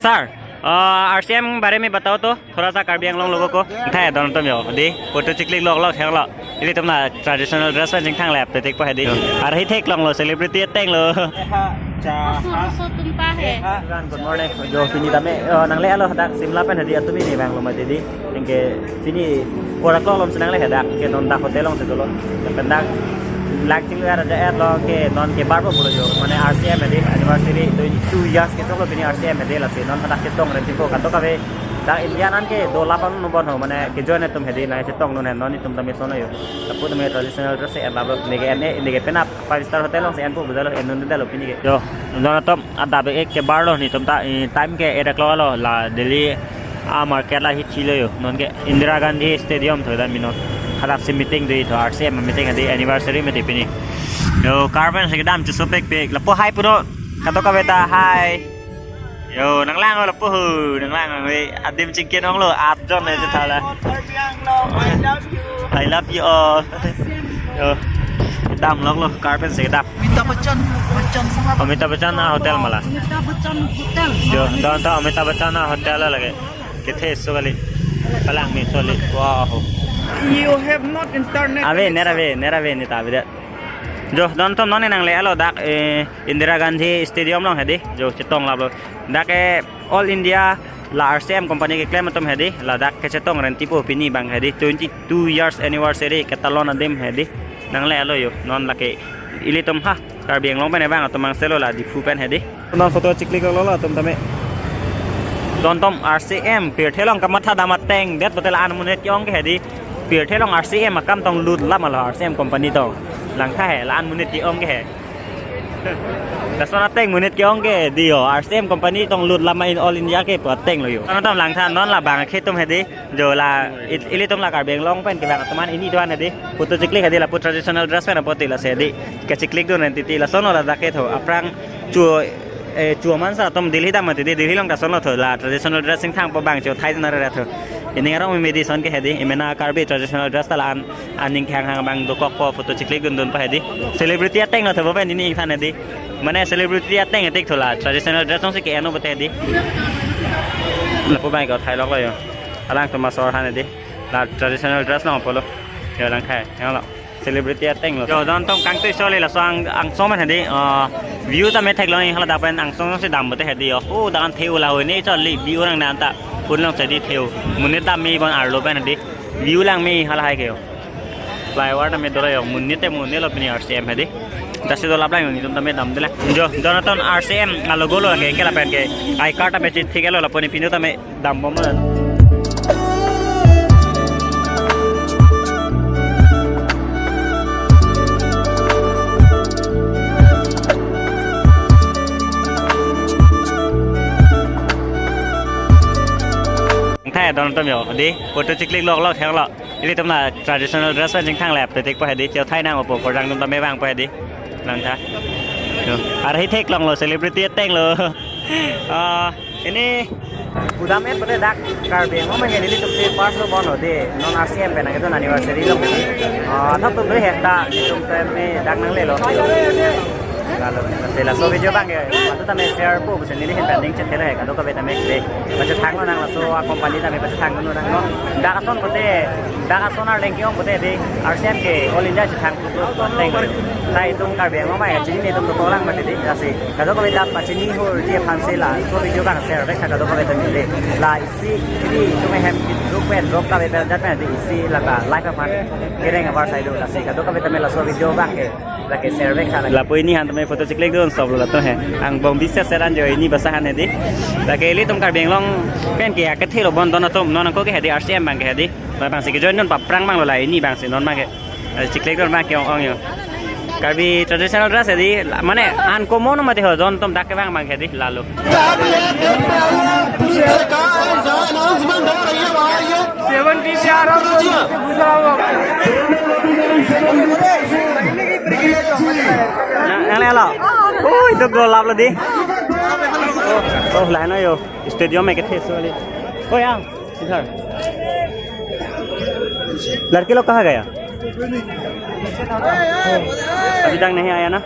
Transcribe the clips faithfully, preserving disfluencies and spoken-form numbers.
सर, अ, आरसीएम बारे में बताओ तो, थोड़ा सा कार्बी आंगलोंग लोगों को। Thai don atum yo, dei, photo chiklik lok lok thek lo. Ilitum la traditional dress pen chingthang le, petik po hedi. Arhi theklonglo, celebrity ateng lo. Asur so tumpa hai. Good morning. Jo, pini tame, eh, nangle-etlo hadak Shimla pen hedi atum ini vanglo mati dei. Anke pini korak lo lom si nangle hadak, ke non dak hotel along si dolo. Pen dak lang chinglu ya raja et lo ke non ke bar po pulo jo. Mane RCM hedi anniversary twenty-two years ke choklo pini RCM hedi, lasi non hadak chetong renti po kato kave. Dak India nan ke do lapan nu bon ho, mane ke join atum hedi nangchetong dun he, non itum tame sono yo. Lapu tame traditional dress e lab lo, neke ene neke penap five star hotel along si enpo bujalo, en dun dalo pini ke. Jo, don atum adap ek ke bar lo, netum ta, eh, time ke eight o'clock lo, la Delhi a market la hithi lo yo. Non ke Indira Gandhi Stadium tho dan mino. Hadak si meeting dei tho, RCM meeting hedi anniversary meeting pini. Yo, car pen si kedam chusopek pek. Lapu hai puro kato kave ta hai. Yo, nanglang lo lapu ho, nanglang lo, eh, adim chingki nong lo, at jon le thala. I love you all. Yo, dam lok lo, car pen si kedam. Amitabh Bachchan, Bachchan sama. Amitabh Bachchan a hotel mala. Amitabh Bachchan hotel. Yo, don to Amitabh Bachchan a hotel lagi. Kethe so kali. Palang mi soli. Wow. You have not internet Ave, connection. Nera ave, nera ave ni ta ave det. Jo, don atum non nangle-etlo dak, eh, Indira Gandhi Stadium along hedi. Jo, chetong lab lo. Dak ke All India la RCM company keklem atum hedi, ladak kechetong renti po pini abang hedi, twenty-two years anniversary ketalon adim hedi. Nangle-etlo yo, non lake ilitum ha, Karbi Anglong pen vang atum mang selo la Diphu pen hedi. Non photo chiklik lo lo atum tame. Don atum RCM, pirthe along kamatha dam ateng, det hotel an monit ke-ong ke hedi. Pirthe along RCM akam tong lut lam alo RCM company tong. Langtha he, la an monit ke-ong ke he. Lason ateng monit ke-ong ke dei yo, RCM company tong lut lam in All India ke pu ateng lo yo. Don atum langtha non la bang akhe atum hedi, jo la it-, ilitum la Karbi Anglong pen kevang atum an ini tuan hedi. Photo chiklik hedi lapu traditional dress pen apot ti lasi hedi. Kechiklik dun renti ti lason lo ladak ke tho. Aphrang chu, eh, chu man sa atum Delhi dam mati dei, Delhi along ta son lo tho la traditional dress chingthang po bang chu thai na re tho. Ini arong mi medi son ke hedi, emena Karbi traditional dress ta la an aning khanghang abang dokok po photo chiklik dun dun pa hedi. Celebrity ateng lo thebo pen ini ingthan hedi. Mane celebrity ateng etik thola traditional dress along si ke-enpo te hedi. Lapu abang ko thai lok lo yo. Alangtum asor han hedi. La traditional dress along pulo. Yo lang khai. Yo lo. Celebrity ateng lo. Yo don atum kangtui soli laso ang, angsong pen hedi. Ah, view tame theklong hala dak pen angsong si dam pote hedi yo. Oh, dak an theu la ho ne choli view nang nan ta. Pun long chedi theu. Monit dam me bon arlo pen hedi. View lang me hala hai ke yo. Flyover tame dolo yo, monit te monit lo pini RCM hedi. Dasi do lap lang yo, netum tame dam dela. Jo, don atum RCM a logo lo ke, ke lapen ke. I card tame chithik lo, lapu ne pinu tame dam bom lo. Thai don atum yo, dei, photo chiklik lok lok thek lo. Ilitum la traditional dress pen chingthang le, petik po hedi, chethai nang po, korjang atum tame vang po hedi. Langtha. Yo. Arhi theklonglo, celebrity ateng lo. Ah, ini budam et pote dak Karbi Anglong pen ke ilitum si first lo bon lo dei, non RCM pen ke don anniversary lo. Ah, thap tum doi hek ta, ilitum pen me dak nanglelo. Lalo, lasi laso video abang ke, matu tame share po, busen neli hin pending chet kelo he, kadokave tame dei. Pachethang lo nang laso a company tame pachethang lo nang lo. Dak ason pote, dak ason arleng ke-ong pote dei, RCM ke All India chethang lo, lo, lo, teng lo. Thai atum Karbi Anglong mai, chini netum lo kolang mati dei, lasi. Kadokave ta pachini hur dei aphan si laso video abang share vek tha kadokave tame dei. La isi, ini itum hem kiduk pen, dok kave pen, jat pen dei isi la ta live aphan kereng abar sai do, lasi. Kadokave tame laso video abang ke. Lake share vek tha lake. Lapu ini han tame photo chiklik dun stop lo latum he. Angbong bisa seran jo ini basa han hedi. Lake ilitum Karbi Anglong pen ke akethe lo bon don atum non angko ke hedi RCM abang ke hedi. Labang si kejoin non paprang abang lo la ini abang si non abang ke. Eh, chiklik dun abang ke ong ong yo. Karbi traditional dress hedi, la-, mane uncommon mati ho don atum dak kevang abang ke hedi lalo. Seventy से आ रहा हूँ, गुजरा हुआ। Nang, nang le lo. Oi, dok do lap lo dei. Oh, oh, lain lo yo. Stadium में कितने सो वाले? Oh, यहाँ, इधर। लड़के लोग कहाँ गया? अभी तक नहीं आया ना?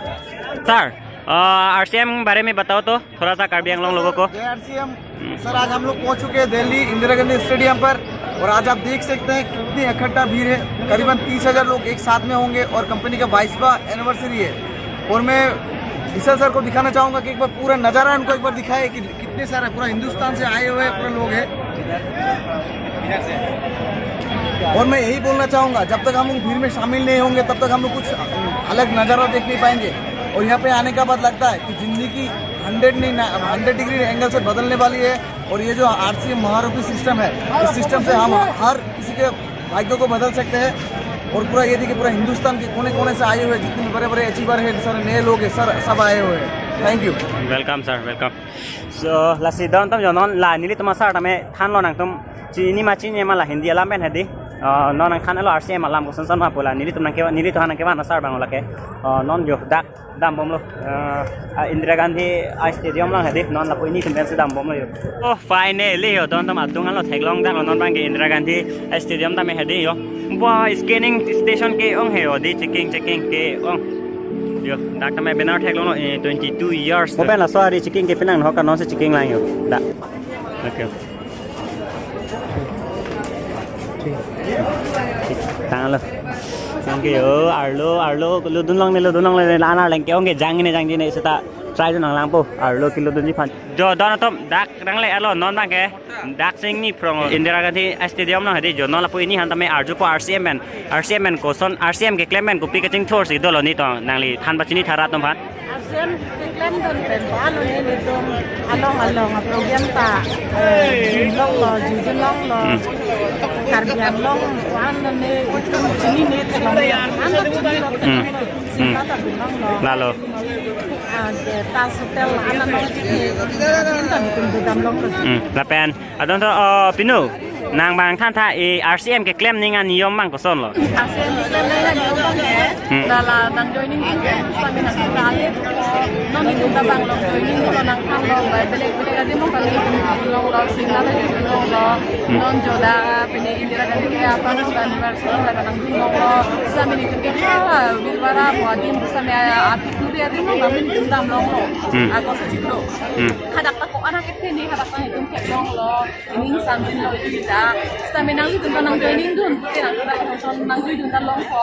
सर, अ, आरसीएम बारे में बताओ तो, थोड़ा सा कार्बी आंगलोंग लोगों को। ये आरसीएम सर, आज हम लोग पहुंच चुके हैं दिल्ली इंदिरा गांधी स्टेडियम पर और आज आप देख सकते हैं कितनी इकट्ठा भीड़ है। करीबन तीस हजार लोग एक साथ में होंगे और कंपनी का बाईसवाँ एनिवर्सरी है। और मैं विशाल सर को दिखाना चाहूंगा कि एक बार पूरा नज़ारा उनको एक बार दिखाए कि कितने सारे पूरा हिंदुस्तान से आए हुए पूरे लोग हैं। और मैं यही बोलना चाहूंगा, जब तक हम लोग भीड़ में शामिल नहीं होंगे तब तक हम लोग कुछ अलग नज़ारा देख नहीं पाएंगे। और यहाँ पे आने का बाद लगता है कि जिंदगी हंड्रेड नहीं ना हंड्रेड डिग्री एंगल से बदलने वाली है। और ये जो आरसीएम महारूपी सिस्टम है, इस सिस्टम से हम हर किसी के भाग्य को बदल सकते हैं। और पूरा ये देखिए, पूरा हिंदुस्तान के कोने कोने से आए हुए जितने भी बड़े बड़े अचीवर हैं, सारे नए लोग हैं सर, सब आए हुए हैं। Thank you. Welcome sir, welcome. So lasi don atum, jo non la nelitum asar tame thanlo, nangtum chini ma chini ma la Hindi alam pen hedi. Uh, non nangthanlo R C M alam koson son ma pu la nelitum nangke nelitum nangkevan asar abang lake. Uh, non jo dak dambomlo. Uh, a Indira Gandhi a stadium along hedi, non lapu nelitum pensi dambomlo jo. Oh, finally jo, don atum atung anlo theklong daklo, non abangke Indira Gandhi a stadium tame hedi jo. Wah, scanning station ke-ong he jo, di checking checking ke-ong. Jo, dak tame banner theklonglo, eh, twenty-two years. Mo pen laso ari checking ke penang, nahok anonsi checking lang jo. Dak. Okay. Tanglo. Thank you. Arlo, arlo, lodun longle, lodun longle, la-an arleng ke-ong ke jangine, jangjine seta try dun nanglang po. Arlo kelodunji aphan. Jo, don atum, dak nangle-etlo, non abangke dak singni phrong Indira Gandhi Stadium along hedi jo, non lapu neli aphan tame arjupo R C M pen, R C M pen koson, R C M keklem pen kopi kachingthur si dolo, nelitum nangli than pachini tha rat atum aphan. R C M keklem dun pen ko-an lo nelitum along along a program ta, eh, jinglonglo, jujunlonglo. Hmm. Karbi Anglong ko-an lo ne itum chinine theklonglo, ko-an lo chinilo, hmm, theklonglo. Hmm. Seta ta binlonglo. Lalo. Ah, de, Tas Hotel anan lo chinine, itum dodamlonglo. Hmm. Lapen adon atum, oh, pinu, nang abang thantha, eh, R C M keklem ning aniyom abang kosonlo? R C M keklem ning aniyom abang ke, hmm, la la nang joining ke, sami nang kali, non itum ta abang long joining lo, nangthanlo, belek belek adim along kali, longlo, Simla along longlo, hmm, non jo dak, pini Indira Gandhi ke apa, anniversary, la nang longlo, sami nelitum ke chala, Birwara, mo adim, sami, ah, api turi adim along, sami nelitum damlonglo. Hmm. Ako sa chiklo. Hmm. Hadak ta ko-an akethe ne, hadak ta itum theklonglo. Ining samjinlo ita. Seta me nanglitum ta nang joining dun, pute nangtum ta koson nang join dun ta longpo.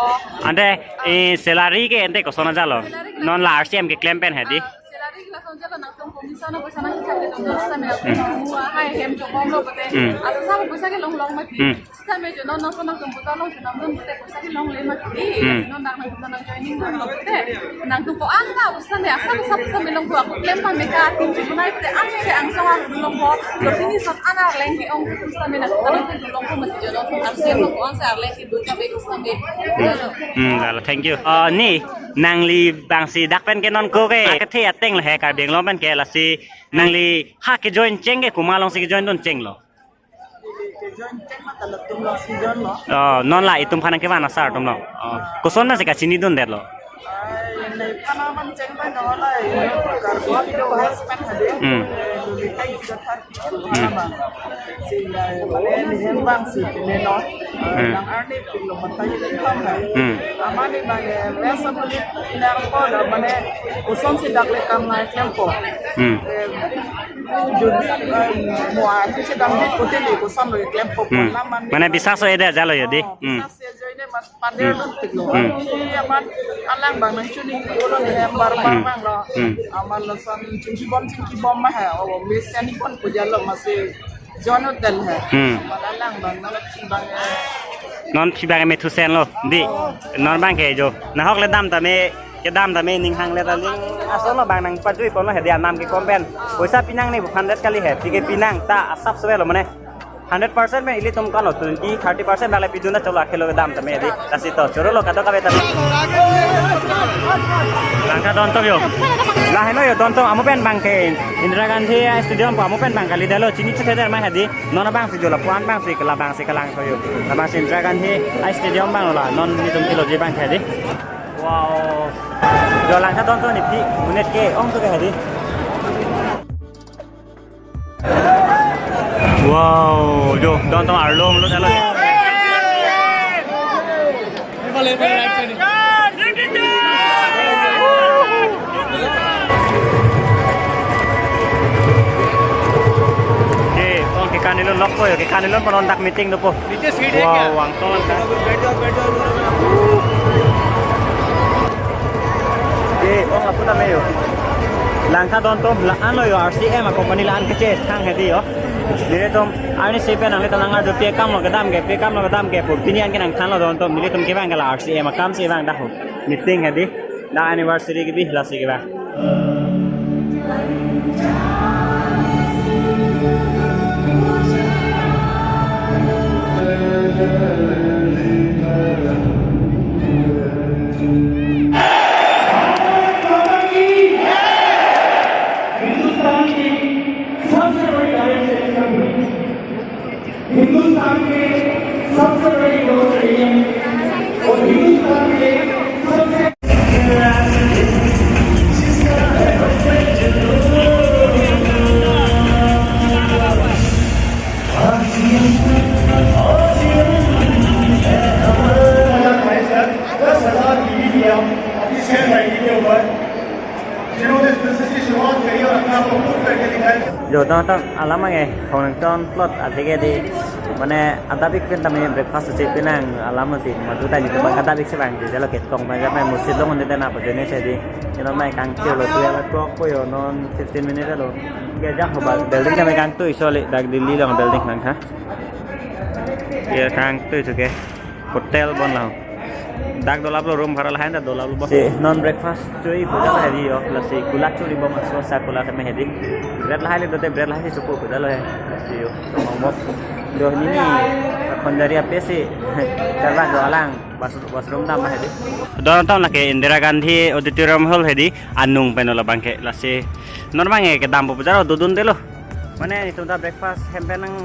Ante, eh, salary ke ante koson ajalo? Salary ke non la R C M keklem pen hedi. Ah, salary ke lason ajalo, nangtum commission apoisa nang chak de dun, seta me nangtum, hmm, mua hai hem chobomlo pute. Hmm. Asa sa apoisa kelong long mati. Hmm. Seta me jo non nangtum nangtum putar long jo nangtum pute apoisa kelongle mati. Hmm. Non nang nangtum ta nang joining dun lo pute. Nangtum ko-an ta apoisa me asa sa apoisa me longpo, ako klem pame ka atim chibunai pute, ang se angsong arlongpo. Lotini son an arleng ke-ong apoisa me nangtum ta nangtum longpo mati jo, nangtum R C M along ko-an si arleng kedun ta be apoisa me. Hmm. Hmm, lalo, thank you. Oh, ne, nangli abangsi dak pen ke non ko ke akethe ateng le he, Karbi Anglong pen ke, lasi nangli ha kejoin cheng ke komat alongsi kejoin dun chenglo? Kejoin cheng ma ta latum alongsi joinlo. Oh, non la itum aphan nangkevan asar atumlo. Oh, koson pensi kachini dundetlo? Ai, nephan aman cheng pen no la, Karbi Anglong West pen hadi. Hmm. Luli kai kita thar. Hmm. Mane, mane hem abangsi pine non. Hmm. Nang arni pilo matai kam hai. Hmm. Amat ne mane, eh, West Assembly inar ko la mane, kosonsi dak le kam nangklempo. Hmm. Eh, jodi, eh, mo atum si damji pute le kosonlo klempo. Hmm. Mane, mane biswas ede ajalo ya di. Oh, hmm, biswas ajoine mat Pader, hmm, lo tiklo. Hmm. Ini amat alang abang nangchuni ko lo ne hem bar bar, hmm, abang lo. Hmm. Amat lason chingki bom chingki bom ma hai. Oh, mes yani kon puja lo masi jono tel hai. Hmm. Amat alang abang nang si abang. Non si abang me thusen lo. Di. Non abangke jo. Nahok le dam tame, kedam tame ning hang le ta ling. Asonlo abang nangpajui ponlo hedi, anam ke kompen. Poisa pinangne bu hundred kali hai. Pike pinang ta asap sebe lo mane. Hundred percent pen ilitum kan lo, twenty, thirty percent bale pidun ta cholo akhelo kedam tame di. Lasi to, chorolo kadokave tame. Langtha don atum jo. Laheno jo don atum, amo pen abangke Indira Gandhi Stadium pu amo pen abang kalidetlo, chini chethe der ma hedi. Non abangsi jo lapu-an abangsi kela abangsi kelang atum jo. Labangsi Indira Gandhi Stadium abang lo la, non nelitum keloji abangke di. Wow. Jo langtha don atum, nephi monit ke-ong atum ke hedi. Wow, jo, don atum arlo, arlo, arlo. Kanilo lokpo yo, ke kanilo ponon dak meeting dopo. नीचे सीट है क्या? Wow, vangtong langka. बैठ जाओ, बैठ जाओ, बैठ जाओ। Ke, ong apu tame yo. Langtha don atum, la-an lo yo, R C M a company la-an kechethang hedi yo. Nelitum, arnisi pen nanglitum nang-arju pi akam lo kedam ke, pi akam lo kedam ke pu. Pini an ke nangthanlo don atum, nelitum kevang ke la R C M akam si vang dak ho. Meeting hedi. Dak anniversary kebi lasi kevang. Hindustan की सबसे बड़ी ISL company, Hindustan के सबसे बड़ी global agent और हिंदुस्तान के सबसे दस हजार बीवी दिया अपनी सेल राइडिंग के ऊपर, जिन्होंने इस बिजनेस की शुरुआत करी और अपने आप को प्रूव करके दिखाया। Jo, tong tong alam ange, khonang ton plot atheke di, mane adap ik pen tame breakfast chepinang alam ti, madu ta ni to bang adap ik si bang di, jalo ketong bang jame musit long ni tena pa jene se di, ino mai kangchelo tu ya kok ko yo non fifteen minutes lo. Ke jak ho ba building tame kangtui soli, dak Delhi long building lang ha. Ya kangtui tu ke. Hotel bon lo. Dak dolap lo, room bhara lahai ta dolap lo bo. Si non breakfast chui puja la hedi yo, lasi kulat churi bom aso sa kulat me hedi. Bread lahai le dote, bread lahai si chupu puja lo he. Lasi yo, tong mok. Do ni ni khonjari ape si. Karban do alang bas-, washroom dam hedi. Don atum lake Indira Gandhi Auditorium Hall hedi, anung pen lo bangke, lasi non bangke kedam puja lo dodun de lo. Mane itum ta breakfast hem pen nang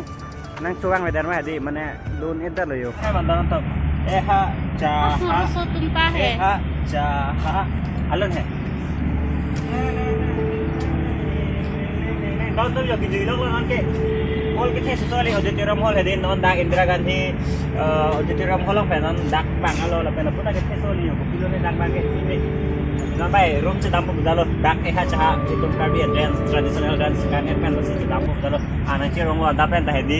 nang chuang weather ma di, mane lun edar lo yo. Hai man don atum. Eha cha Asur ha. Asur tumpa he. Eha cha ha. Alun he. Don atum yo kijui lok lo non ke. Hall kethe sosoli Auditorium Hall hedi, non dak Indira Gandhi, eh, Auditorium Hall long pen non dak bang alo lapen aputa kethe soli yo. Kilo ne dak bang ke sini. Non bai room chedam puja lo. Dak eha cha ha itum Karbi dance, traditional dance kan et pen lo si chedam puja lo. Anang cherong lo anta pen ta hedi,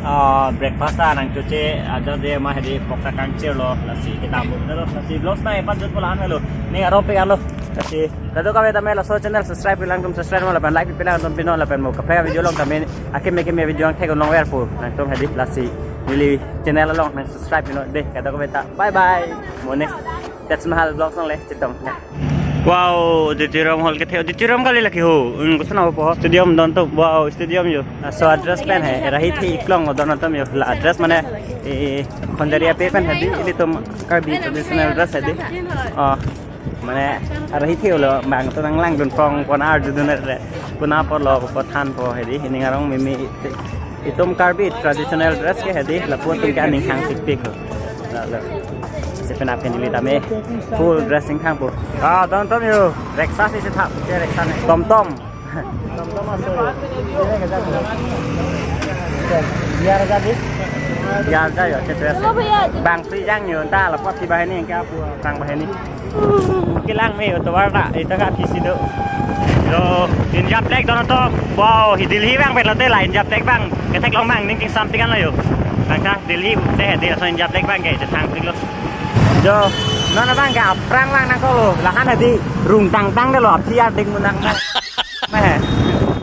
ah, breakfast ta nang choche aja de ma hedi pokta kangchelo, lasi kedam lo, lasi vlogs na epat jut pola an lo. Ni aro pe alo. Lasi kadokave tame laso channel subscribe pilang atum subscribe mo lapen like pilang atum pino lapen mo kaprek video long tame akeme keme video ang thek long ver pu nangtum hedi, lasi neli channel along nang subscribe pino de, kadokave ta bye bye. Mo next Taj Mahal vlogs long le chetong. Wow, Auditorium Hall kethe, Auditorium kali lake ho. Hmm, koson apo? Stadium don atum. Wow, stadium yo. Laso address pen he, rahi thi iklong lo don atum yo. La address mane, eh, khonjari ape pen hedi, ilitum Karbi traditional dress hedi. Oh, mane rahi thi lo, bang atum nanglang dun phong pon arju dun re. Puna po lo, po than po hedi, hini arong mimi. Itum Karbi traditional dress ke hedi, lapu atum ke aning hang pikpik lo. La, la. Si penap pen ili tame full dressing thang po. Ah, don atum yo, reksa si si thap, ke reksa ne. Tom tom. Tom tom aso. Biar jadi. Biar aja yo, si dress. Hello, bhaiya. Bang si jang yo, ta lapu si bahini ke apu, tang bahini. Kelang me yo tovar ta, ita ka phisi do. Yo, India flag don atum. Wow, hi Delhi bang pen lote la India flag bang. Kethek long bang ning ting something an lo yo. Bang ta Delhi te hedi laso India flag bang ke thang pik lo. Jo, non bang ke aphrang lang nangkok lo. Lakan hedi rung tang tang de lo, aphi ar ding munang na. Me.